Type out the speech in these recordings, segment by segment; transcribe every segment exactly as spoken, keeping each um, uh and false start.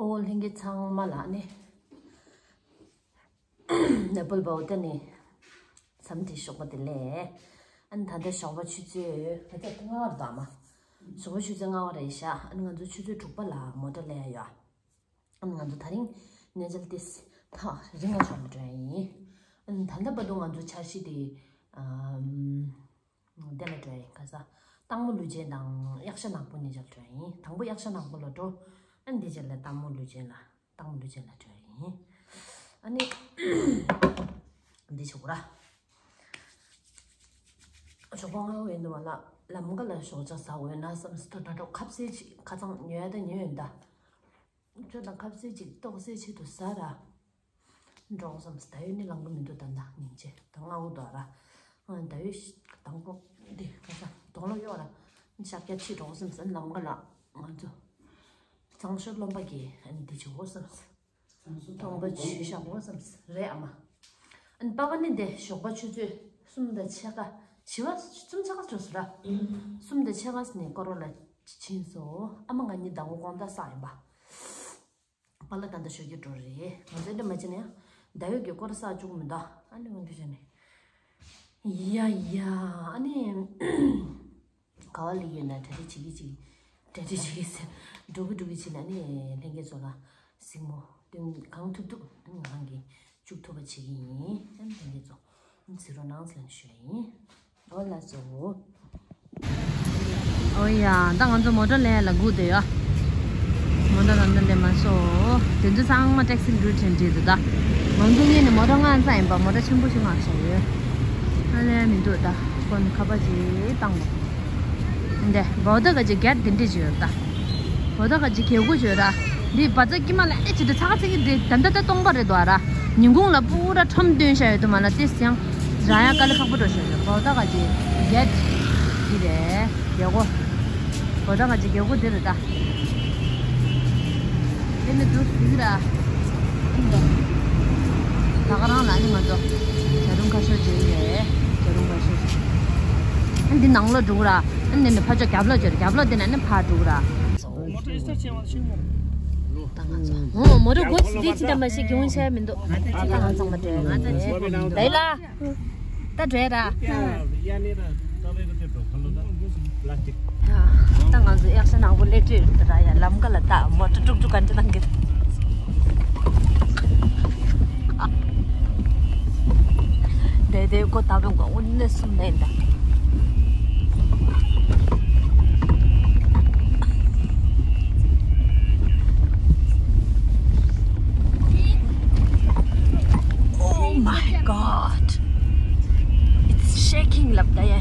ཨོ་ལྷན་རྒྱས་ཚང་མ་ལ་ནི་ནེ་པཱལ་བའོ་ཏ་ནི་མཚམས་འདི་ཞོགས་པ་དེ་ལས་ཨ་ནི་ད་ལྟ་ཞོགས་པ་ཆུ་ཚོད་ད་ལྟ་ལྔ་པ་རེད་མ། ཞོགས་པ་ཆུ་ཚོད་ལྔ་པ་རེད་ཤག་ཨ་ནི་ང་ཚོ་ཆུ་ཚོད་དྲུག་པ་ལ་མོ་ཊ་ལེན་ཡ་ཡོད། ཨ་ནི་ང་ཚོ་ད་རིང་གནས་མཇལ་ཏེ་ཐག་རིང་ང་ཆོག་ལ་འགྲོ་ཡ་ཡིན། ཨ་ནི་ད་ལྟ་བར་དུ་ང་ཚོ་འཆར་གཞི་དེ་ཨམ། དེ་ལ་འགྲོ་ཡིན་ག་ས། སྟག་མོ་ཀླུ་ཆེན་དང་གཡག་ཤ་ནག་པོ་གཉིས་ཆར་འགྲོ་ཡིན། དང་པོ་གཡག་ཤ་ནག་པོ་ལ་འགྲོ། ཨ་ནི་དེ་རྗེས་ལ་སྟག་མོ་ཀླུ་ཆེན་ལ་སྟག་མོ་ཀླུ་ཆེན་ལ་འགྲོ་ཡིན། ཨ་ནི་འདི་ཆོག་ར། ཞོགས་པ་སྔ་པོ་ཡིན་དུས་མ་ལ་ལམ་ཁ་ལ་ཞོགས་ཇ་ཟ་དགོས་ན་བསམ་སྟོད་འགྲོ་ཁབ་སེ་ཅིག་ཁ་ཚང་ཉོ་ཡ་ད་ཉོས་ཡོད་ད། ཁྱོད་དང་ཁ་ཟས་ཅིག་ཏོག་ཙམ་ཆེད་དུ་ཟ་ར། འགྲོ་བསམ་ཟ་ད་ཡོད་ནི་ལང་གི་མི་འདུག་ད་ད་སྙིང་རྗེ་ད་ང་འུ་དོ་ར། ཨ་ད་ཡོད་ཤི་དང་པོ་འདི་ག་ས་དོང་ལོ་གཡོག་ར། ཤག་རྒྱ་ཆེ་འགྲོ་བསམ་ཟ་ལམ་ག་ལ་ང་ཚོ། གཙང་ཤོད་རློན་པ་གི་ཨ་ནི་འདི་ཆུ་འོ་བསམ་ཟ། དོང་པ་ཆུ་ཤག་འོ་བསམ་ཟ་རེད་ཨ་མ། ཨ་ནི་པ་པ་ནི་འདི་ཞོགས་པ་ཆུ་ཚོད་གསུམ་དང་ཕྱེད་ཀ་བཞི་པ་གསུམ་ཕྱེད་ཀ་འགྲོ་སོང་ར། གསུམ་དང་ཕྱེད་ཀ་ནས་སྐོར་བ་ལ་ཕྱིན་སོང་། ཨ་མ་ང་གཉིས་ཟླ་བོ་དགོང་དག་བསགས་ཡིན་པ། པཱ་ལགས་ད་ལྟ་ཞོགས་ཀྱི་འགྲོ་རེད། ང་ཚོ་འདྲ་མ་བྱས་ན་ཡང་ཟླ་འོད་ཀྱི་སྐོར་བསགས་བཅུག་མི་འདུག་ཨ་ནི་འོན་ཏེ་བྱས་ནས། ཡ་ཡ་ཨ་ནི། ག་བ་ལི་ཡོད་ན་གྲ་སྒྲིག་བྱེད་ཀྱི་ཅིག་གྲ་སྒྲིག་བྱེད་ཀྱི་ཟེར་འགྲོ་གི་འགྲོ་གི་བྱེད་ན་ནི་ལྷན་རྒྱས་ཚོ་ལ་གཟིགས་མོ་སྟོན་གང་ཐུབ་ཐུབ་ཨ་ནི་ང་རང་གིས་བཅུག་ཐུབ་པ་བྱེད་ཀྱི་ཡིན། ཨ་ནི་ལྷན་རྒྱས་ཚོ་གཟིགས་རོགས་གནང་ཟེར་ནས་ཞུ་ཡ་ཡིན། ཨོ་ལགས་སོ། ཨོ་ཡ། ད་ང་ཚོ་མོ་ཊ་ལེན་ལ་སྒུག་བསྡད་ཡོད། མོ་ཊ་ད་ལྟ་སླེབས་མ་སོང་། དེ་ཚོ་ཚང་མ་ཊེག་སི་འགྲུལ་ཆེན་བྲིས་འདུག་ད་ང་ཚོ་གཉིས་ནི་མོ་ཊ་མངགས་ས་ཡིན་པ། མོ་ཊ་ཆེན་པོ་ཞིག་མངགས་བཞག་ཡོད། ཨ་ལས་མི་འདུག་ད་ཁོ་ནི་ཁ་པར་ཅིག་བཏང་བ། འདི་བོ་ད་ག་ཅིག་གེ་ཊི་འདི་འདྲས་ཅིག་ཡོད་ད། བོ་ད་ག་ཅིག་གེ་གོ་ཅིག་ཡོད་ད། འདི་བ་ཚ་ཀི་མ་ལ་ཨེ་ཅིག་འདི་ཚ་ཁ་ཚིག་གི་འདི་ད་ད་ད་སྟོང་པ་རེད་དོ་ཨ་ར། ཉིན་གུང་ལ་པུ་ར་ཁྲོམ་སྟོན་བཞག་ཡོད་དུ་མ་ལ་ཏེ་སི་ཡང་རང་ཡ་དཀའ་ལས་ཁག་པོ་འགྲོ་ཤོད་ཡོད། བོ་ད་ག་ཅིག་གེ་ཊི་འདི་རེད། གེ་གོ། བོ་ད་ག་ཅིག་གེ་གོ་འདི་རེད་ད། དེ་ནི་འདུག་ཟིག་ར། ད་ག་རང་ལ་ནི་ང་ཚོ་ཇ་རུང་ཁ་ཤོར་བརྗོད་ཡོད། ཇ་རུང་ཁ་ཤོར། ཨ་འདི་ནང་ལོགས་འགྲོ་གི་ར། ཨ་འདི་ནི་ཕར་ཕྱོགས་རྒྱབ་ལོགས་བརྗོད། རྒྱབ་ལོགས་འདི་ན་ནི་ཕར་འགྲོ་གི་ར། ད་ང་ཚོ་ཨོ་མོ་ཊ་གོ་ཚི་དེ་ཅི་འདྲ་མ་ཤེས་གི་འོང་ཤེས་མི་འདུག་ད་ང་ཚང་མ་འགྲོ་ཡ། ང་ཚོ་ལ། ད་འགྲོ་ཡ་ར། ད་ང་ཚོ་གཡག་ཤ་ནག་པོ་སླེབས་རེད་ད་ཡ། ལམ་ཁ་ལ་ད་མོ་ཊ་དཀྲུག་དཀྲུག་ག་འདྲ་གནང་གི་འདུག་དེ་དེ་ཀོ་ད་བོན་གོ་འུ་ནེ་སུམ་ནེ་ད། Oh my God. It's shaking ལབ་ད་ཡ།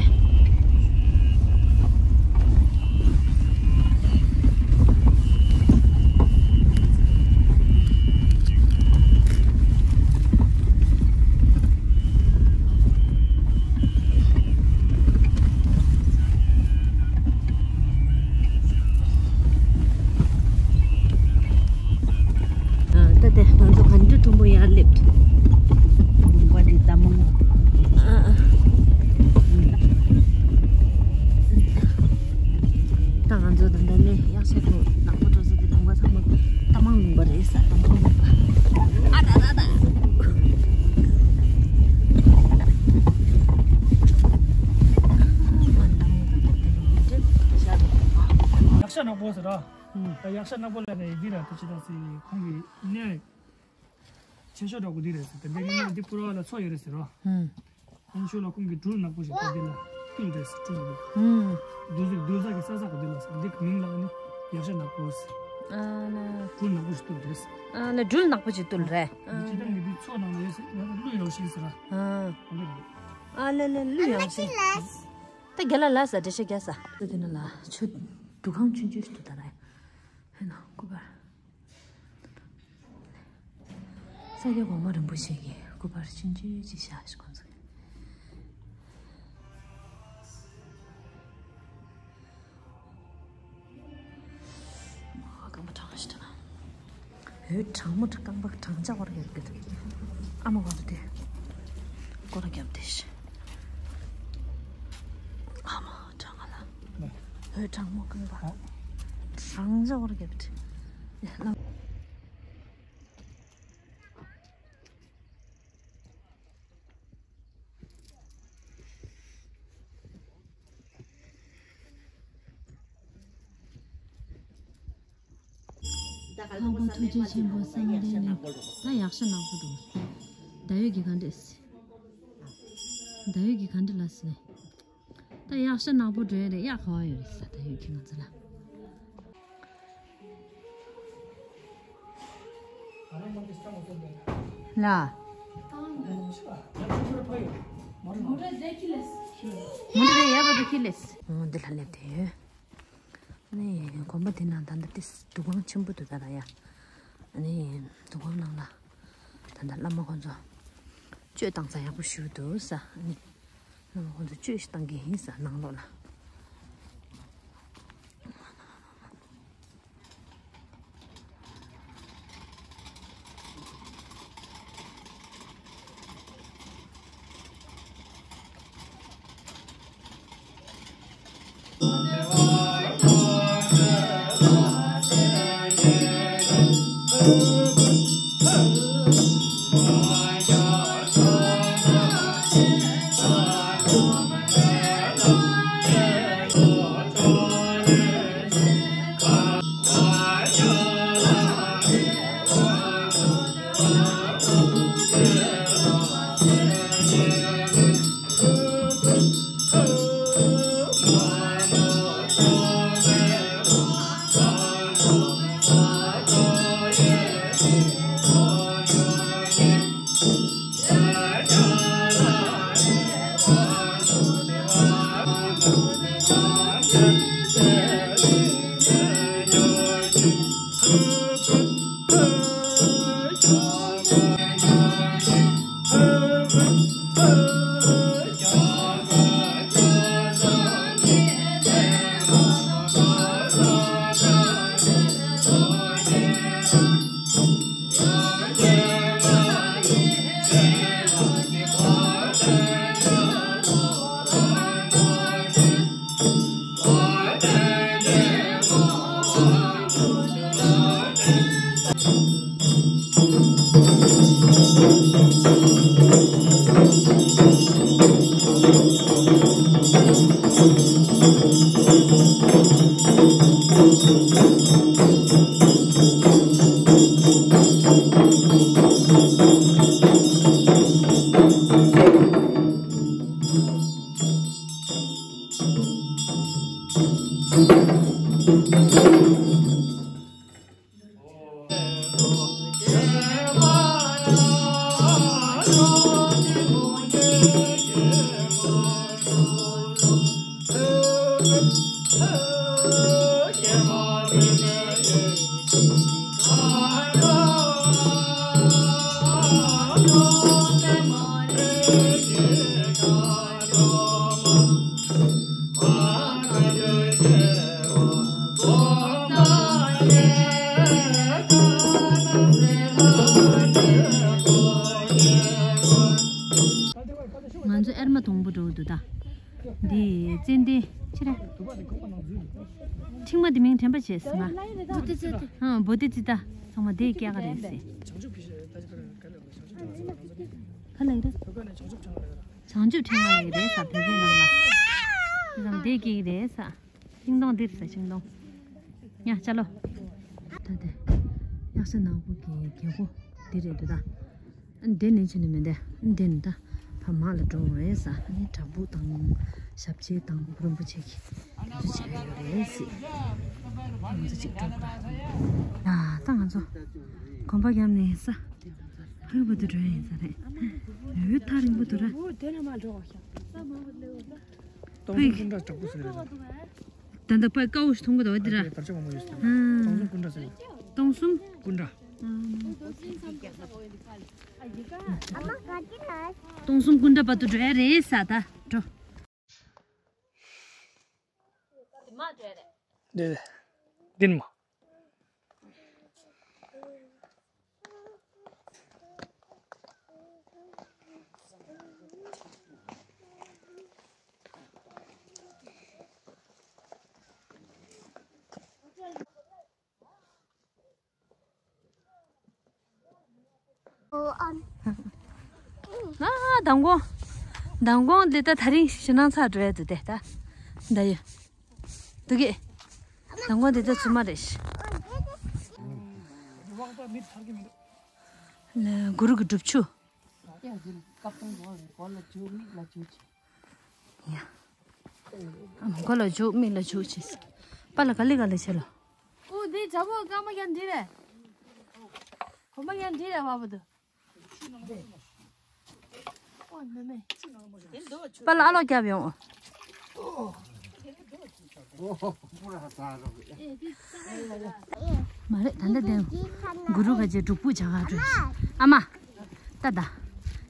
ད་དེ་ང་ཚོ་ག་འདྲ་མཐོན་པོ་ཡར་སླེབས། ལུང་པ་འདི་ལྟ་མང་། ད་ང་ཚོ་ད་ལྟ་ནས་གཡག་ཤ་འགྲོ་ནག་པོ་འགྲོ་ས་དེ་ལུང་པ་ཚང་མ་ལྟ་མང་ལུང་པ་རེད་ས། ལྟ་མང་ལུང་པ། ཨ་ད་ད་ད། གཡག་ཤ་ནག་པོ་ཟེར་ར། ད་གཡག་ཤ་ནག་པོ་ལ་ནས་འདི་ར་ད་ཅི་ད་སི་ཁོང་གི་ནས་ཆེ་ཤོས་འདྲ་པོ་འདི་རེད་ཟེར། དེ་འདྲ་ཡིན་ན་འདི་པུ་ར་ལ་མཚོ་ཡོད་རེད་ཟེར་རོ། ཨང་ཤོ་ལ་ཁོང་གི་སྦྲུལ་ནག་པོ་ཞིག་ད་འདི་ལ་བཏུལ་རེད་ཟེར། སྦྲུལ་ནག་པོ་འདུལ་ཟེར་འདུལ་ས་གི་ས་ས་ག་འདི་ལ་ཟེར། འདི་གི་མིང་ལ་ནི་གཡག་ཤ་ནག་པོ་ཟེར། ཨ་ན་སྦྲུལ་ནག་པོ་ཞིག་བཏུལ་རེད་ཟེར། ཨ་ན་སྦྲུལ་ནག་པོ་ཞིག་བཏུལ་རེད། འདི་སྤྱིར་བཏང་གི་འདི་མཚོ་ནང་ལ་ཡོད་ཟེར། ང་ཚོ་ཀླུ་ཡང་ཤིང་ཟེར་ར། ཨ་ཨ་ལེ་ལེ་ཀླུ་ཡང་ཤིང་། ད་རྒྱ་ལ་ལ་ས་འགྲེལ་བཤད་རྒྱག་ས། དེ་ནི་ལ་ཆུ་འདུ་ཁང་ཆུང་ཆུང་ཞིག་འདུག་ད་ར། ཧེ་ན་སྐུ་པར། ས་སྐྱ་གོང་མ་རིན་པོ་ཆེ་གི་སྐུ་པར་ཆུང་ཆུང་ཅིག་བཞག་ཞིག་ཁོང་ཚོ་གི། རྐང་པ་གྲང་ཞིག་འདུག་ན། འོད་གྲང་མོ་རྐང་པ་གྲང་ཆག་པར་ཡོད་གི་འདུག་ཨ་མ་གོང་དུ་དེ་སྐོར་ར་བརྒྱབ་བསྡད་ཤག་ཨ་མ་གྲང་ང་ལ། འོད་གྲང་མོ་རྐང་པ། གང་འཇོག་རྒྱབ་ཏེ། ལྷག་པར་ཐུགས་རྗེ་ཆེན་པོ་གསང་བདེ་ནས། ད་ཡག་ཤོས་ནག་པོ་འདུག་ད་ཡོད་ཀྱི་ག་འདྲས། ད་ཡོད་ཀྱི་ག་འདྲས་ལ་སི་ནས། ད་ཡག་ཤོས་ནག་པོ་འགྲོ་ཡ་རེད། ཡག་ག་བ་ཡོད་རེད་ས། ད་ཡོད་ཀྱི་ང་ཚོ་ལ། ལ། མོ་ཊ་དེ་ཁྱེར་ལས། མོ་ཊ་དེ་ཡག་པོ་དེ་ཁྱེར་ལས། འོ་འདི་ལ་སླེབས་དེ་ཡོད། ནི་དགོན་པ་དེ་ནང་ད་ལྟ་དེ་འདུ་ཁང་ཆེན་པོ་འདུག་ད་ལ་ཡ། ནི་འདུ་ཁང་ནང་ལ་ད་ལྟ་བླ་མ་ཁོང་ཚོ་གཅོད་བཏང་ས་ཡག་པོ་ཞིག་འདུག་ས། ནི་བླ་མ་ཁོང་ཚོ་གཅོད་ཞིག་བཏང་གི་ཡིན་ས་ནང་ལོགས་ལ། ང་ཚོ་ཨེར་མ་དང་པོ་འགྲོ་འདུག་ད། འདི་ཙན་དན་ཕྱི་ར། ཁྲིག་མ་འདི་མིང་དྲན་པ་བྱས་སོང་ང་། བོ་ཏི་ཙི་ཏི། ཨང་བོ་ཏི་ཙི་ཏ། ཚང་མ་འདི་སྐྱེ་ག་རེད་ཟེར། ག་ལ་ཡིན་ར། བྱང་ཆུབ་ཕྲེང་བ་ལ་ཡི་རེད་ས། བོད་སྐད་ནང་ལ། ཙམ་དེ་སྐྱེ་གི་རེད་ས། ཤིང་སྡོང་འདིར་ས་ཤིང་སྡོང་། ཉ་ཅ་ལོ། ད་དེ་གཡག་ས་ནག་པོ་གི་རྒྱལ་སྒོ་འདི་རེད་འདུག་ད། འདི་ནས་ཕྱིན་ནས་མི་འདི་འདི་ནས་ད་ཕ་མ་ལ་འགྲོ་དགོས་རེད་ས། ཨ་ནི་བྲག་ཕུག་དང་ཞབས་རྗེས་དང་རིན་པོ་ཆེ་གི་དེ་ཚོ་བྱས་ཡོད་རེད་ཟེར། ང་ཚོ་གཅིག་འགྲོ་དགོས། ད་ད་ང་ཚོ་གོམ་པ་བརྒྱབ་ནས་ས། ཧུད་པོ་དུ་འགྲོ་ཡ་ཡིན་ས་རེད། ཡུལ་ཐག་རིང་པོ་འདུག་ར། སྟོང་སུམ་སྐུ་འདྲ་གྲགས་པོ་ཟེར་རེད། ད་ལྟ་པ་དཀར་པོ་ཞིག་མཐོང་གི་འདུག་འོ་འདི་ར། དར་ལྕོག་མང་པོ་ཡོད་ཟེར། ཨ། སྟོང་སུམ་སྐུ་འདྲ་ཟེར། སྟོང་སུམ་སྐུ་འདྲ། སྟོང་སུམ་སྐུ་འདྲ་བར་དུ་འགྲོ་ཡ་རེད་ས། ད་འགྲོ། འདི་མ། ཨ། མདང་དགོང་། མདང་དགོང་འདི་ད་ད་རིང་ཞེད་སྣང་ཚ་འགྲོ་ཡ་འདུག་སྟེ་ད། ད་ཡོད། འདུག་གི། མདང་དགོང་འདི་ད་ཚུལ་མ་རེད། ལ་གུ་རུ་གི་སྒྲུབ་ཆུ། ཡ། མགོ་ལ་བྱུག་མིག་ལ་བྱུག་བྱས། པཱ་ལགས་ག་ལེ་ག་ལེ་བྱས་ལ། ཨོ་འདི་བྱ་ཕོ་སྐར་མ་ཡང་འདི་རེད། གོམ་པ་ཡང་འདི་རེད་བ་བུ་དུ། ཨོ་མེ་མེ། པཱ་ལགས་ཨ་ལོག་རྒྱབ་ཡོང་། མ་རེད་ད་ལྟ་དེ། གུ་རུ་ག་ཅེ་སྒྲུག་ཕུག་བྱ་ག་འགྲོ། ཨ་མ། ད་ད།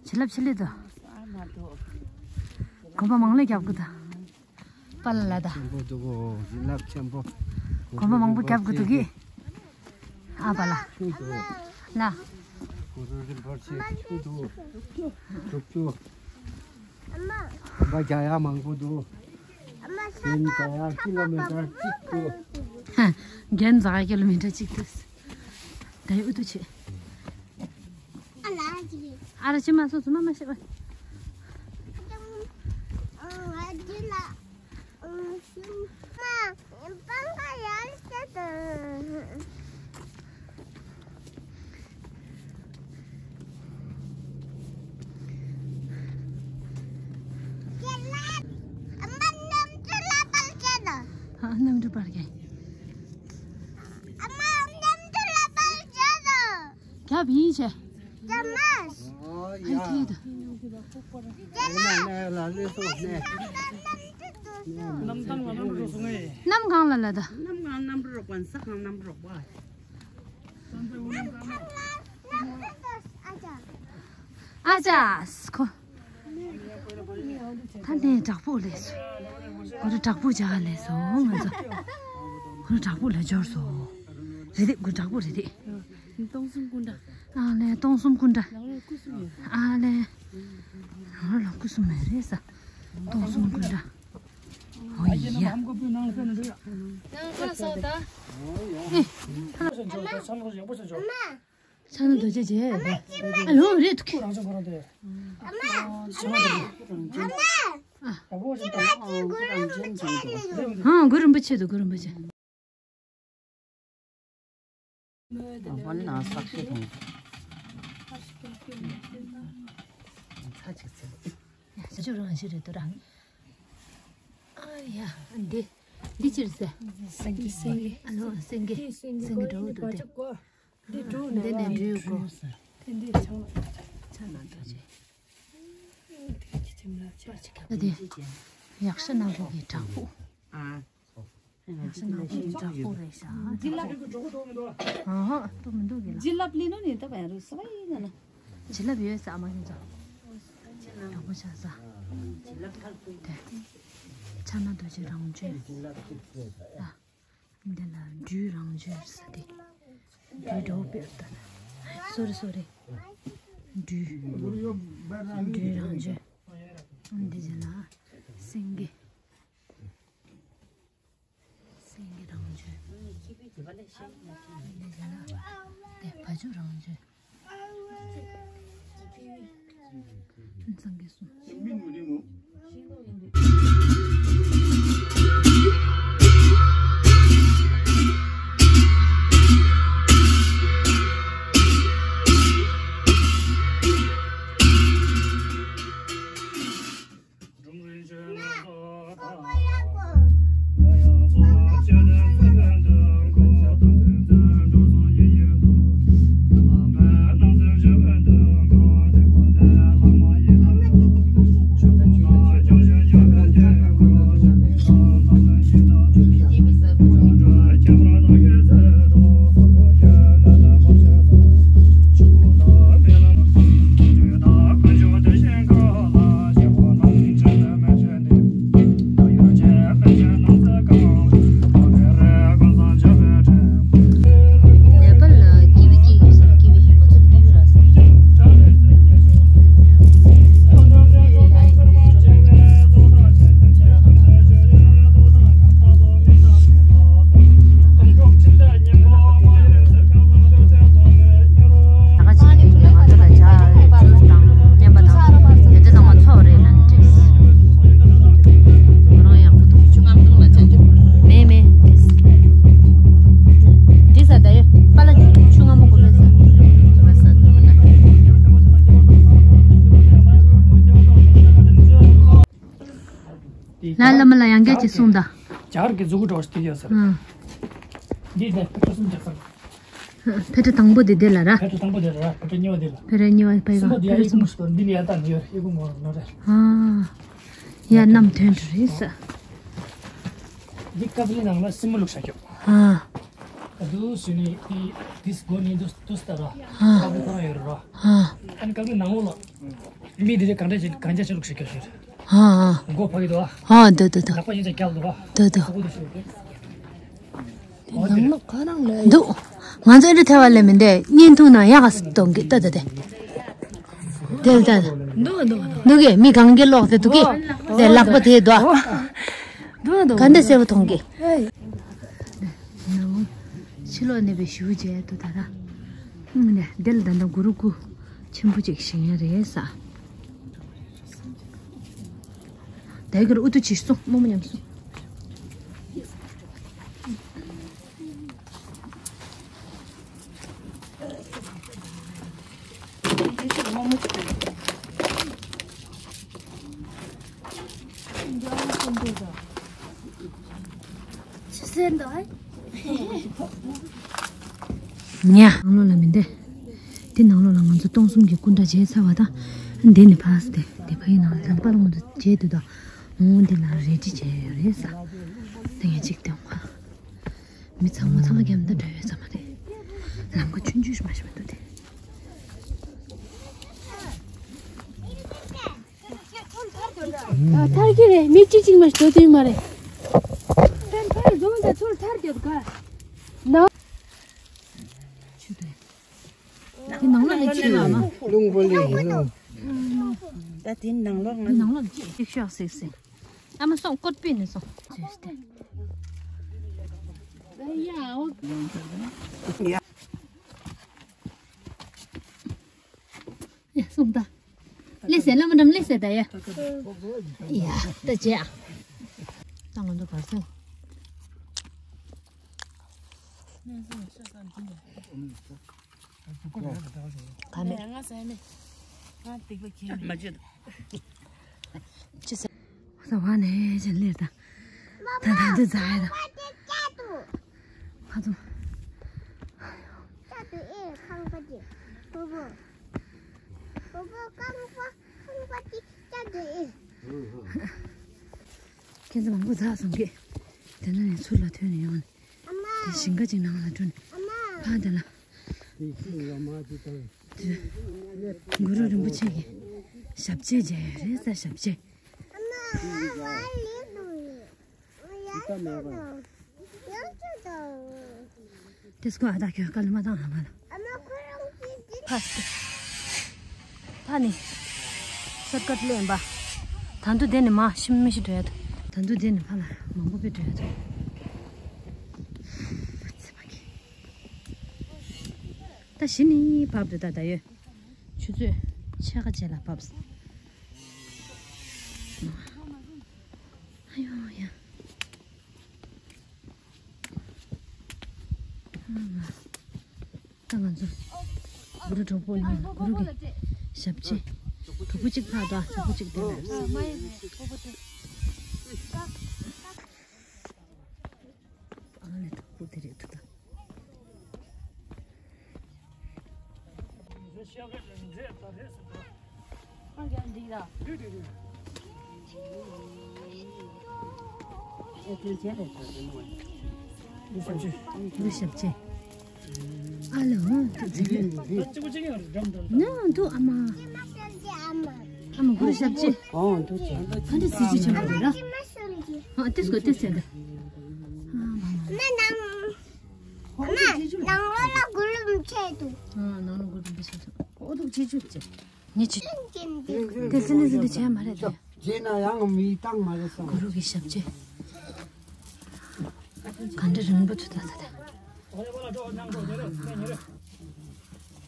བྱིན་རླབས་ཆེ་ལེ་ད། གོམ་པ་མང་ལེ་རྒྱབ་དགོས་ད། པཱ་ལགས་ལ་ད། ཆེན་པོ་འདུག་གོ། བྱིན་རླབས་ཆེན་པོ། གོམ་པ་མང་པོ་རྒྱབ་དགོས་འདུག་གི། ཨ་པཱ་ལགས། ཆུ་འདུག་ལ། གུ་རུ་རིན་པོ་ཆེ་ཆུ་འདུག་སྒྲུབ་ཆུ། གོམ་པ་རྒྱག་ཡ་མང་པོ་འདུག་རྒྱན་རྒྱག་ཡ་ཀི་ལོ་མི་ཊར་གཅིག་འདུག་རྒྱན་འཛག་ཡ་ཀི་ལོ་མི་ཊར་གཅིག་འདུག་ད་ཡོད་དུ་ཆེ། ཨ་ལ་ཅི། ཨ་ར་ཅི་མ་སོང་སོང་མ་མ་ཤེས་པ། ཨ་གནམ་གྲུ་པར་གྱི། རྒྱབ་ཡིན་བྱས། ཨ་ཡ། ཨ་ཡ། ཨ་ཡ། ཨ་ལ་ལེ་སོ་ནས། གནམ་གང་ལ་ལ་ད། གནམ་གང་གནམ་གྲུ་རོགས་པ་ས་གང་གནམ་གྲུ་རོགས་པ། ཨ་ཅག་ཁོ། ད་ནས་བྲག་ཕུག་ལས་སོ། ཁོ་ར་བྲག་ཕུག་བྱ་ག་ལས་སོ་ང་ཚོ། ཁོ་ར་བྲག་ཕུག་ལས་འབྱོར་སོ། རེད་དེ་ཁོ་བྲག་ཕུག་རེད་དེ། སྟོང་གསུམ་སྐུ་འདྲ། ཨ་ལས་སྟོང་གསུམ་སྐུ་འདྲ། ཨ་ལས། ང་ལ་སྐུ་གསུམ་མེད་རེད་ས། སྟོང་གསུམ་སྐུ་འདྲ། ཨོ་ཡ། ནང་ཁ་སོ་ད། ཨེ། ཕྱག་ན་རྡོ་རྗེ་བྱས། ཨ་ལོ་རེད་འདུག་ཨ་མ། ཨ་མ། ཨ་མ། ཨ་མ། ཨ་མ། ཨ་གུ་རིན་པོ་ཆེ་འདུག་གུ་རིན་པོ་ཆེ། ཨ་ཕ་ནི་ན་སག་ཤེས་དང་། ཚ་ཅིག་ཚ། ཡ་ཅི་ཅུ་རང་ཞིག་རེད་འདུག་ར། ཨ་ཡ་འདི་འདི་ཅི་རེད་ཟེར། སེང་གེ་སེང་གེ། ཨ་ནོ་སེང་གེ་སེང་གེ་འདྲ་བོ་འདུག་སྟེ། འདི་འགྲོ་ནས་འདི་ནས་འགྲོ་དགོས། དེ་འདྲའི་ཆང་ལ་ཆང་ན་འགྲོ་ཆེ། དེ་ཡག་ཤ་ནག་པོ་གི་བྲག་ཕུག་ཨ། ཡག་ཤ་ནག་པོ་གི་བྲག་ཕུག་རེད་ཤག་བྱིན་རླབས། ཨ་ཧ་ཏོ་མི་འདུག་གི་ལ། བྱིན་རླབས་ལི་ནོ་ནི་ད་བ་ཡང་རུ་སོ་བ་ཡིན་ན་ལ། བྱིན་རླབས་ཡོད་ས་མ་ཡིན་ཙང་། བྲག་ཕུག་ཆགས་ས། དེ། ཕྱག་ན་རྡོ་རྗེ་རང་བྱོན། ཨ། འདི་ལ་སྦྲུལ་རང་བྱོན་ཟེར་ཏེ། སྦྲུལ་འདྲ་བོ་དཔེར་ལྟ་ན། སོ་རེ་སོ་རེ། སྦྲུལ། སྦྲུལ་རང་བྱོན། འདི་ལ་སེང་གེ། སེང་གེ་རང་བྱོན། འདི་ལ་དེ་བ་ཕྱུགས་རང་བྱོན། སངས་རྒྱས་གསུང་། ལ་བླ་མ་ལ་ཡང་བསྐྱར་ཅིག་གསུངས་དང་། ཇར་གྱི་མཛུ་གུ་འདྲ་བ་ཞིག་དེ་ཡོད་ས་རེད། ཨང་། འདི་ནས་ཕེབས་བསུ་གསུམ་རྒྱག་ས་རེད། ཕེབས་བསུ་དང་པོ་དེ་འདི་ལ་ར། ཕེབས་བསུ་དང་པོ་དེ་ལ་ར། ཕེབས་བསུ་གཉིས་པ་དེ་ལ། ཕེབས་བསུ་གཉིས་པ་ཕེབས་གསུམ་པ། ཕེབས་བསུ་གསུམ་པ་ཞིག་འདི་ལ་ཡར་ལྟ་ནས་ཡོད། ཨེ་ཁུ་ངོ་ནོ་རེད། ཨ། ཡ་གནམ་ཐོན་འགྲོ་རེད་ས། འདི་ཀ་ཙི་ལི་ནང་ལ་སྲིན་མོ་བླུགས་བཞག་རྒྱུ། ཨ། ད་དུ་སུ་ནི་དེ་དེ་སྒོ་ནས་དུ་དུ་སྟ་ར། ཨ། ཀ་ཙི་ལི་ཁོ་རང་ཡོད་ར། ཨ། ཨ་ནི་ཀ་ཙི་ལི་ནང་ལོགས་ལ་མི་དེ་ཚོ་གང་འདྲ་བྱེད་གང་འདྲ་བྱེད་བླུགས་བཞག་རྒྱུ་ཞིག་རེད། ཨ་ཨ། མགོ་ཕ་གི་འདུག་ཨ། ཨ་འདུག་འདུག་འདུག་ལག་པ་ཡིན་ཙང་རྒྱབ་འདུག་ཨ། འདུག་འདུག་སོ་གོ་དུ་ཞུ་གི། ནང་ལོགས་ག་རང་ལ་འདུག་ང་ཚོ་འདི་ཐལ་བ་ལས་མི་འདས་བརྙན་ཐུང་ནང་ཡག་ག་གཏོང་གི་ལྟ་ལྟ་དེ། དེ་ལྟ་འདུག་འདུག་འདུག་གི་མི་གང་གི་ལོག་དེ་འདུག་གི། དེ་ལག་པ་དེ་འདུག་ཨ། འདུག་འདུག་ག་འདྲ་གསལ་པོ་མཐོང་གི། ཕྱི་ལོགས་ནས་པའི་ཞུ་བྱས་འདུག་ད་ར། ཨུམ་ནས་དེ་ལ་ད་ལྟ་གུ་རུ་སྐུ་ཆེན་པོ་ཅིག་བཞེངས་ཡ་རེད་ས། ད་གུ་རུ་ཨུ་ཏུ་ཅིག་སོང་རྨོ་མོ་མཉམ་སོང་། ཉ། ནང་ལོགས་ལ་མི་འདེ། འདི་ནང་ལོགས་ལ་ང་ཚོ་སྟོང་གསུམ་གྱི་སྐུ་འདྲ་མཇལ་ཚར་བ་དང་། འདི་ནི་ཕ་སི་ཏེ་འདི་ཕ་ཡི་ནང་ལ་ལམ་པ་ལ་ང་ཚོ་མཇལ་དུས་དང་། འོང་འདི་ལ་རེ་ཅི་བྱས་ཡོད་རེད་ས། ད་ངས་གཅིག་སྟོན་ཁ། མི་ཚང་མ་ཚང་མ་རྒྱབ་འདི་འགྲོ་ཡོད་ས་མ་རེད། ལམ་ཁ་ཆུང་ཆུང་ཞིག་མ་ཞིག་མ་འདུག་སྟེ། ཐར་གི་རེད། མི་གཅིག་གཅིག་མ་ཞིག་འགྲོ་དུས་མ་རེད། ཐར་རྫོང་དང་ཚུར་ཐར་རྒྱབ་ག་ན། དེ་ནང་ལོགས་ལ་ཅི་ཡོད་ལ། རླུང་པོ་ལས་ཡིན་ནོ། ད་དེ་ནང་ལོགས་ང་ནང་ལོགས་ཅི་ཤིག་ཤོག་སིག་སིག་ཨ་མ་སོང་ཀོད་པི་ནས་སོང་། ཡ་སོང་ད། ལེ་སེ་ལ་མ་འགྲམ་ལེ་སེ་ད་ཡ། ཡ་ད་ཅེ་ཨ། ད་ང་ཚོ་གར་སོང་། ག་མེད། ང་ཟ་མེད། ང་སྡིག་པ་ཁྱེར་མེད། མ་བརྗོད། ཅི་ཟེར། ས་བ་ནས་ཅི་ལེར་ད། ད་ད་འདི་ཟ་ཡ་ད། ཁ་ཚོ། ཁྱེད་ཚོ་མང་པོ་ཟ་སོང་གི། དེ་ན་ནས་ཚུར་ལ་ཐོན་ནས་ཡོང་ནས། དེ་ཞིང་ཁ་ཅིག་ནང་ལ་འགྲོ་ནས། ཕ་དེ་ལ། དེ་གུ་རུ་རིན་པོ་ཆེ་གི་ཞབས་རྗེས་མཇལ་ཡ་རེད་ས། ཞབས་རྗེས། དེ་སྐོར་ཨ་ད་ཁྱོད་དཀའ་ལས་མ་བཏང་ང་ལ། ཕ་ཕ་ནི་སར་ཀཊ་ལེན་པ། ད་དུང་དེ་ནི་མ་ཤི་མི་ཤི་འགྲོ་ཡ་ད། ད་དུང་དེ་ནི་ཕ་ལ་མང་པོ་པའི་འགྲོ་ཡ་ད། ད་གཞི་ནི་བབས་འདུག་ད་ད་ཡོད། ཆུ་ཚོད་ཕྱེད་ཀ་རྗེས་ལ་བབས། ཨ་ཡོ་ཡ། ཨ་མ། ད་ང་ཚོ་གུ་རུ་གྲོགས་པོ་ནང་གུ་རུ་གི་ཞབས་རྗེས་གྲོགས་པོ་གཅིག་ཕར་དང་གྲོགས་པོ་གཅིག་དེ་ལ། ཨ་ལས་གྲོགས་པོ་དེ་རེད་འདུག་ད། གུ་རུ་ཞབས་རྗེས། ཨ་ལོ། ནང་དུ་ཨ་མ། ཨ་མ་གུ་རུ་ཞབས་རྗེས། ག་འདྲ་གཟི་བརྗིད་ཆེན་པོ་རེད་ར། ཨ་ཏིས་གོ་ཏིས་ཟེར་ད། ཨ་མ། ནང་ལོགས་ལ་གུ་རུ་རིན་པོ་ཆེ་འདུག་ཨ་ནང་ལོགས་གུ་རུ་རིན་པོ་ཆེ་འདུག་ཨོ་ཐུག་ཆེ་ཆུ་ཆེ། ཉེ་ཆེ། དེ་ཚེ་ནི་ཟིན་དུ་བྱས་མ་རེད་དེ། རྗེས་ན་ཡང་མི་བཏང་མ་རེད་སོང་། གུ་རུ་གི་ཞབས་རྗེས། ག་འདྲ་རིང་པོ་ཐུག་ད་ད་ད།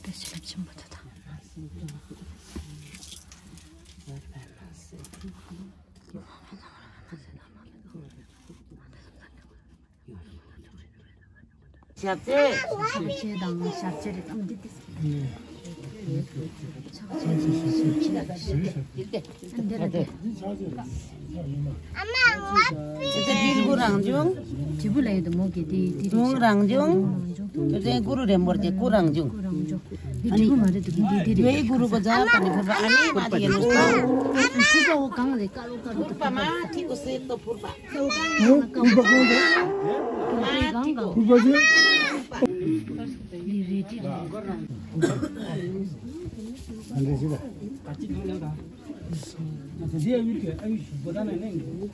དཔེ་ཞིབ་ཆེན་པོ་ཐུག་ད། ཞབས་རྗེས། ཞབས་རྗེས་དང་ཞབས་རྗེས་རེད་དམ་འདི་ཏིས། དེ་ཚེ་སྤྲུལ་སྐུ་རང་བྱུང་། དྲིལ་བུ་ལ་ཡོད་དོ་མོ་གི་དེ་དེ་དུང་རང་བྱུང་། དེ་ཚེ་གུ་རུ་རིན་པོ་ཆེ་སྐུ་རང་བྱུང་། སྐུ་རང་བྱུང་། འདི་དྲིལ་བུ་མ་རེད་འདུག་འདི་འདི་རེད། གུ་རུ་གོ་ཛ་པ་ནི་ཕུར་པ་ཨ་ནི་མ་དེ་ཡིན་ནོ། ཕུར་པ་འོ་གང་རེད། དཀར་པོ་དཀར་པོ་ཕུར་པ་མ་ཐིག་གོ་སེ་ཏོ་ཕུར་པ། ཕུར་པ་གང་རེད། ཕུར་པ་ཅན། འདི་རེད་འདི་རེད། ཨ་འདྲ་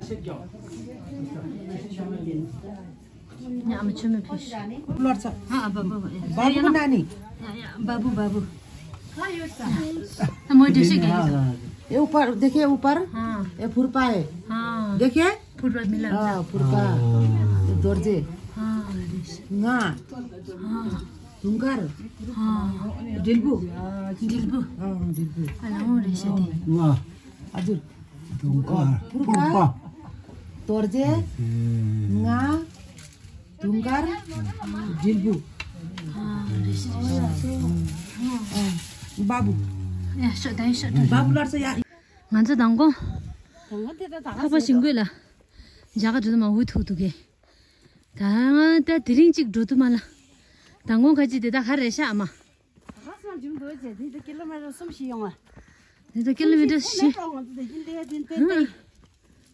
ཞིག་ལ། ཉམ་ཆུ་མི་ཕིས། लौट सा। हाँ, बाबू, बाबू। बाबू को नानी। या, या, बाबू, बाबू। हाँ, मोटे से गए। ये ऊपर, देखिए ऊपर। हाँ। ये फुरपा है। हाँ। देखिए। फुरपा मिला। हाँ, फुरपा। ये दर्जे। हाँ। हाँ। तुंकर। हाँ। दिलबू। दिलबू। हाँ, दिलबू। अलाउ रेशे थे। वाह। हजुर। तुंकर। फुरपा। फुरपा। दर्जे। ए। ङा। དུང་དཀར། དྲིལ་བུ། ཨ། རེད་ཤག་རེད་ཤག་ཨ། བ་བུ། ཡ་ཤོག་ད་ཡ་ཤོག་ད། བ་བུ་ལར་སོ་ཡ། ང་ཚོ་མདང་དགོང་། ད་ང་དེ་ད་ད་ཧ་པ་ཞིང་ཀུན་ལ། རྒྱ་གར་འགྲོ་དུ་མ་འུ་ཐུག་ཐུག་གེ། ད་ང་ད་དེ་རིང་གཅིག་འགྲོ་དུ་མ་ལ། མདང་དགོང་ཁ་ཅིག་དེ་ད་ཧ་རེད་ཤག་ཨ་མ། ད་ང་སང་འགྲོ་བྱས་དེ་ད་ཀི་ལོ་མི་ཊར་གསུམ་བཞི་ཡོང་ང་། དེ་ད་ཀི་ལོ་མི་ཊར་བཞི།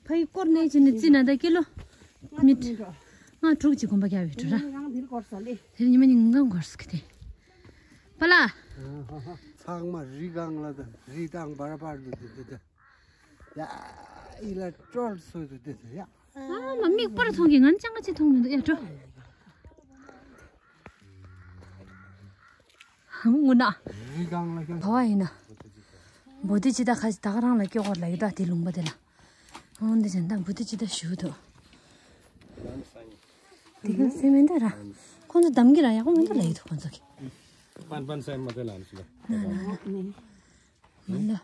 ཕ་ཡི་སྐོར་ནས་ཕྱིན་ནས་རྩིས་ན་ད་ཀི་ལོ་མི་ཊར་ལྔ་དྲུག་ཅིག་གོམ་པ་རྒྱག་ཡོད་འགྲོ་ར། དེར་ཉི་མ་ཉིན་གང་འགོར་སོང་གི་དེ། པ་ལ། ཚང་མ་རི་སྒང་ལ་དང་རི་དང་བར་བར་དུ་དེ་དེ་དེ། ཡ། ཨི་ལ་ཀྲོལ་སོ་དུ་དེ་དེ་ཡ། ཨ་མ་མིག་པར་མཐོང་གི་ང་ཅང་ག་ཅི་མཐོང་མི་འདུག་ཡ་འགྲོ། དངོས་གནས། རི་སྒང་ལ་ཀྱང་། བ་བ་ཡིན་ན། བོ་དྷི་ཙིཏྟ་ཁ་ད་ག་རང་ལ་སྐྱོ་གར་ལ་ཡོད་ད་དེ་ལུང་པ་དེ་ལ། འོང་འདི་ཅན་ད་བོ་དྷི་ཙིཏྟ་ཞུ་དོ། དེ་ག་སེ་མེད་འདུག་ར། ཁོང་ཚོ་འདམ་གྱི་ར་ཡག་པོ་མི་འདུག་ལ་ཡོད་དོ་ཁོང་ཚོ་གི། པན་པན་སེ་མ་དེ་ལ་ནི་སུ་ལ། མི་འདུག་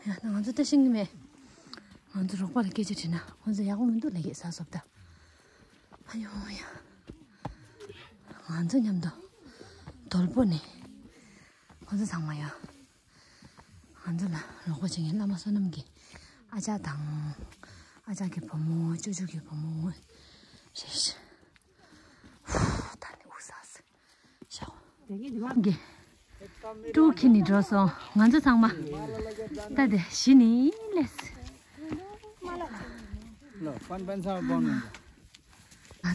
ཡ་ད་ང་ཚོ་ད་ཤེས་ཀྱི་མེད། ང་ཚོ་རོགས་པ་ལ་སྐད་ཆ་དྲིས་ན་ཁོང་ཚོ་ཡག་པོ་མི་འདུག་ལབ་ཀྱི་ས་སོབ་ད། ཨ་ཡོ་ཡ། ང་ཚོ་མཉམ་དུ་དོལ་པོ་ནས་ཁོང་ཚོ་ཚང་མ་ཡ། ང་ཚོ་ལ་རོགས་པ་བྱེད་མཁན་བླ་མ་བསོད་ནམས་ཀྱི་ཨ་ཅག་དང་། ཨ་ཅག་གི་བུ་མོ་ཅོ་ཅོ་གི་བུ་མོ་རེད་ཤག་ཧུ། ད་ནི་འུ་ས་སི། ཤོག་གི་ཀྲུའུ་ཁྱེར་ནས་འགྲོ་སོང་ང་ཚོ་ཚང་མ། ད་དེ་གཞི་ནས་སླེབས།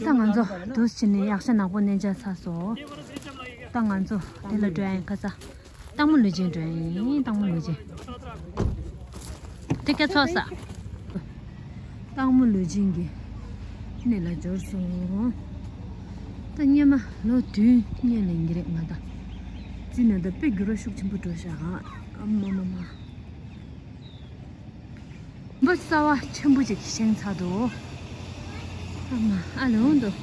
ད་ང་ཚོ་དུས་ཕྱིན་ནས་ཡག་ཤ་ནག་པོ་ནས་མཇལ་ཚར་སོང་། ད་ང་ཚོ་དེ་ལ་འགྲོ་ཡ་ཡིན་ཁ་ས། སྟག་མོ་ལུས་སྦྱིན་འགྲོ་ཡིན། སྟག་མོ་ལུས་སྦྱིན། དེ་སྐད་ཚོགས་ས། སྟག་མོ་ལུས་སྦྱིན་གྱི་གནས་ལ་འབྱོར་སོང་། ད་སྔོན་མ་ལོ་བདུན་སྔོན་ལ་ཡིན་གྱི་རེད་ང་ད། རྩིས་ན་ད་དཔེ་འགྱུར་བ་ཤུགས་ཆེན་པོ་འགྲོ་ཤག་ཨ་མ་མ་མ། འབུ་གསར་བ་ཆེན་པོ་ཅིག་བཞེངས་ཚར་འདུག་ཨ་མ་ཨ་ལོང་འདུག་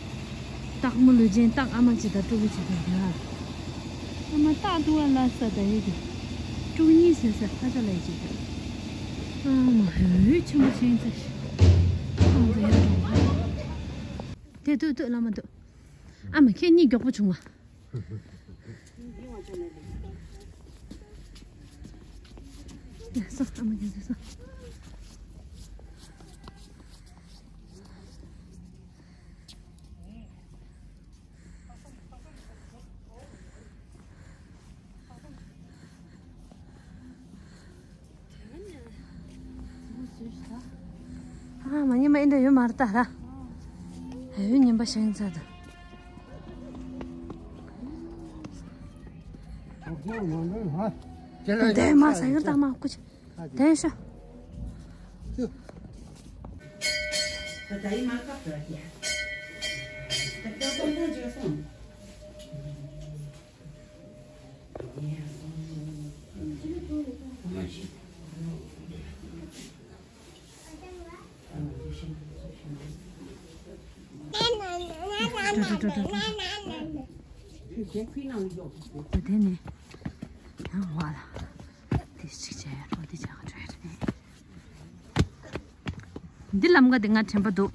སྟག་མོ་ལུས་སྦྱིན་སྟག་ཨ་མ་ཅིག་དང་ཕྲུ་གུ་ཅིག་དང་འདྲ། ཨ་མ་སྟག་འདུག་བ་ལ་ས་ད་ཡོད་ཀྱི། ཕྲུ་གུ་གཉིས་ཟེར་ས་ཁ་ས་ལ་ཡོད་ཅིག་འདུག་ཨ་མ་ཧོའི་ཆེན་པོ་བཞེངས་ཚར་ཤག་ཨ་མ་ད་ཡོད་འགྲོ། དེ་འདུག་འདུག་བླ་མ་འདུག་ཨ་མ་ཁྱེད་གཉིས་མགྱོགས་པོ་བྱུང་བ། ཡ་སོ་ཨ་མ་ཁྱེད་ཚོ་སོ། ཨ་མ་ཉི་མ་ཨེ་འདྲ་ཡོད་མ་རེད་ད་ར། ཨ་ཡོད་ཉིན་པ་ཤེས་ཚར་ད། དེ་མ་ས་ཡོད་ད་མ་ཀུ་ཅི། དེ་ཤོ། དེ་ནི་ཡང་བ་ལ་དེ་གཅིག་བྱས་ཡ་འགྲོ་དེ་བྱ་ག་འགྲོ་ཡ་རེད། འདི་ལམ་ཀ་དེ་ང་དྲན་པ་འདུག་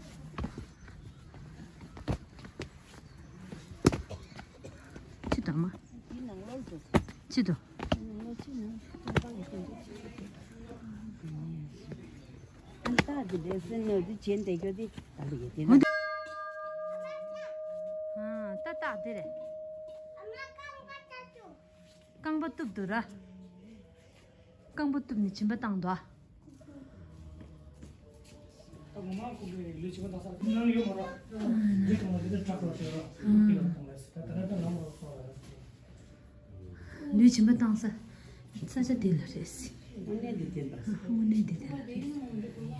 ཅི་དང་མ། འདི་ནང་ལོགས་འགྲོ། ཅི་འདུག་ཏག་ཏག་དེ་རེད། རྐང་པ་གཏུབ་འདུག་ར། རྐང་པ་གཏུབ་ནས་མཆིན་པ་བཏང་འདུག་ཨ། ད་ངོ་མ་ཁོང་གིས་ལུས་མཆིན་པ་བཏང་ས་ནང་ཡོད་མ་རེད། འདི་གང་ལ་འདི་ནས་དྲག་པར་བྱས་ར། འདི་ལ་གཏོང་ལས་ད་ད་ལྟ་ད་ལམ་ལ་སོང་བ་རེད། ལུས་མཆིན་པ་བཏང་ས་ས་ཆ་འདི་ལ་རེད་ཟེར། དངོས་གནས་འདི་དེ་ལ་རེད།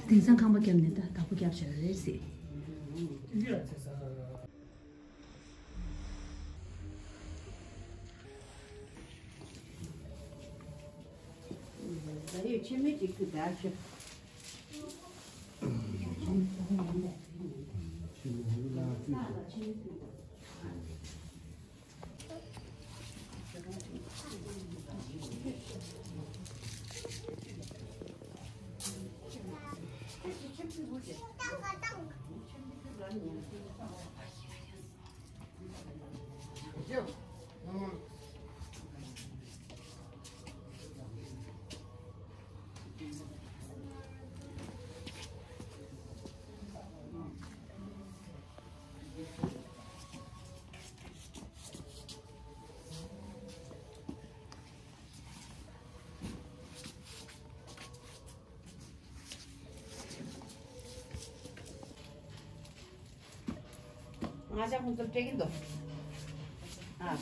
དེང་སང་ཁང་པ་བརྒྱབ་ནས་ད་བདག་པོ་བརྒྱབ་བྱས་རེད་ཟེར། འདི་ལ་ཚེ་ས། ད་ཡོད་ཆེན་མོ་ཅིག་ཏུ་བདག་ཤོག་ང་ཅག་ཁོང་ཚོར་སྤྲད་ཀྱི་འདུག་ཨ།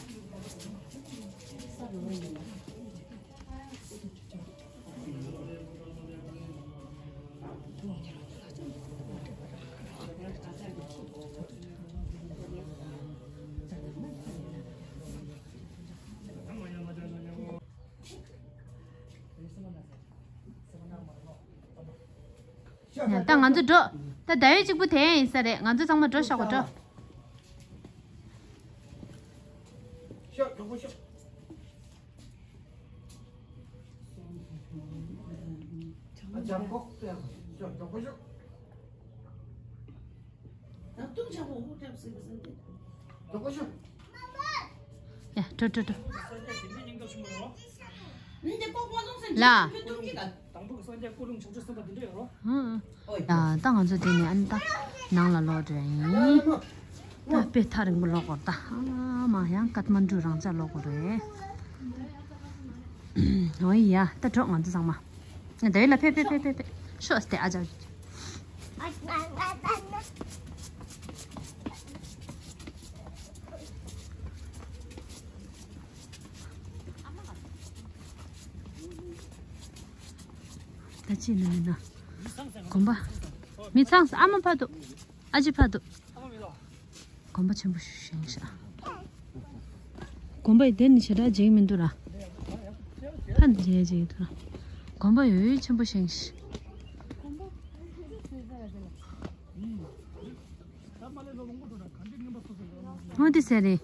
ད་ང་ཚོ་འགྲོ། ད་ཟླ་བའི་གཅིག་པུ་དེ་ཡིན་ས་རེད། ང་ཚོ་ཚང་མ་འགྲོ་ཤོག་གོ་འགྲོ། ཤོག་གྲོགས་པོ་ཤོག་ཨ་ཅག་ཁོག་ཤོག་གྲོགས་པོ་ཤོག་ཡ། འགྲོ་འགྲོ་འགྲོ། ལ། ཡ། ད་ང་ཚོ་དེ་ནས་ཨ་ནི་ད་ནང་ལ་ལོག་འགྲོ་ཡིན། ད་དཔེ་ཐག་རིང་པོ་ལོག་དགོས་རེད་ད། ཨ་མ་ཡང་ཀཏ་མན་ཌུ་རང་འཇགས་ལོག་དགོས་རེད། འོ་ཡ། ད་འགྲོ་ང་ཚོ་ཚང་མ། ད་ཡིན་ལ་ཕེབས་ཕེབས་ཕེབས་ཕེབས་ཕེབས། ཤོག་སྟེ་ཨ་ཅག་ད་ཅི་ན་མིན་ན། དགོན་པ། མི་ཚང་ས་ཨ་མ་ཕ་དུ། ཨ་ཅེ་ཕ་དུ། དགོན་པ་ཆེན་པོ་ཞིག་བཞེངས་ཤག་དགོན་པ་ཡི་དེ་ནི་ཞེ་དྲག་འཇིགས་མི་འདུག་ར། ཕ་ནི་འཇིགས་འཇིགས་འདུག་ར། དགོན་པ་ཡོད་ཡོད་ཆེན་པོ་བཞེངས་ཤག་འོ་དེ་ཟེར་རེད།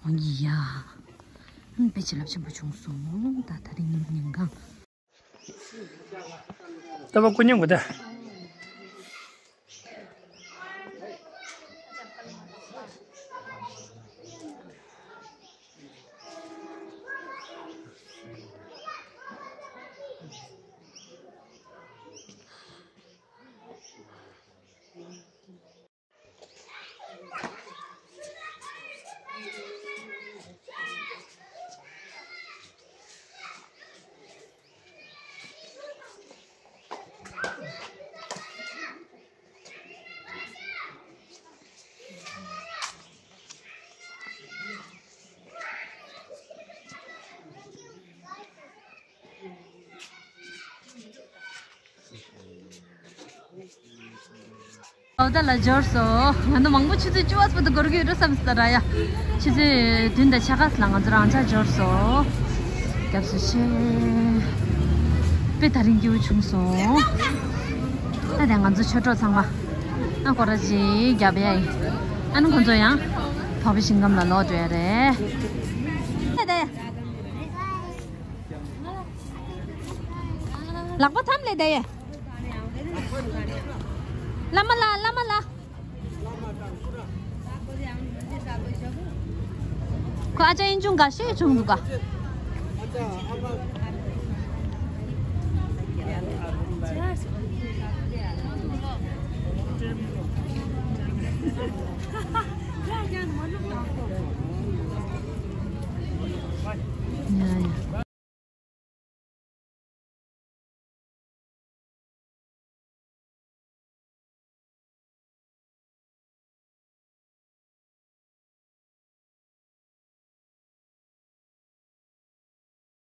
འོ་ཡ། དཔེ་བྱིན་རླབས་ཆེན་པོ་བྱུང་སོང་། ད་དེ་རིང་ཉིན་གང་། ལྟ་བ་སྐུ་མཉམ་གྱི་ད། ཨོ་ད་ལ་འབྱོར་སོང་། ང་ཚོ་མང་པོ་ཆུ་ཚོད་བཅུ་པ་བར་དུ་འགོར་གྱི་ཡོད་འགྲོ་བསམ་སོང་ར་ཡ། ཆུ་ཚོད་བདུན་དང་ཕྱེད་ཀ་ལ་ང་ཚོ་རང་འཇགས་འབྱོར་སོང་། རྒྱབ་སོ་ཤེ། དཔེ་ད་རིང་སྐྱིད་པོ་བྱུང་སོང་། ད་དེ་ང་ཚོ་ཆོས་གྲོགས་ཚང་མ། ཨ་སྐོར་ར་ཅིག་རྒྱབ་ཡ་ཡིན། ཨ་ནི་ཁོང་ཚོ་ཡང་འཕགས་པའི་ཞིང་ཁམས་ལ་ལོག་འགྲོ་ཡ་རེད། ད་དེ། ལག་པ་ཐམ་ལས་བསྡད་ཡས། བླ་མ་ལ་བླ་མ་ལ། ཁོ་ཨ་ཅག་ཡིན་ཆུང་ག་ཤེས་ཆུང་འདུག་ག།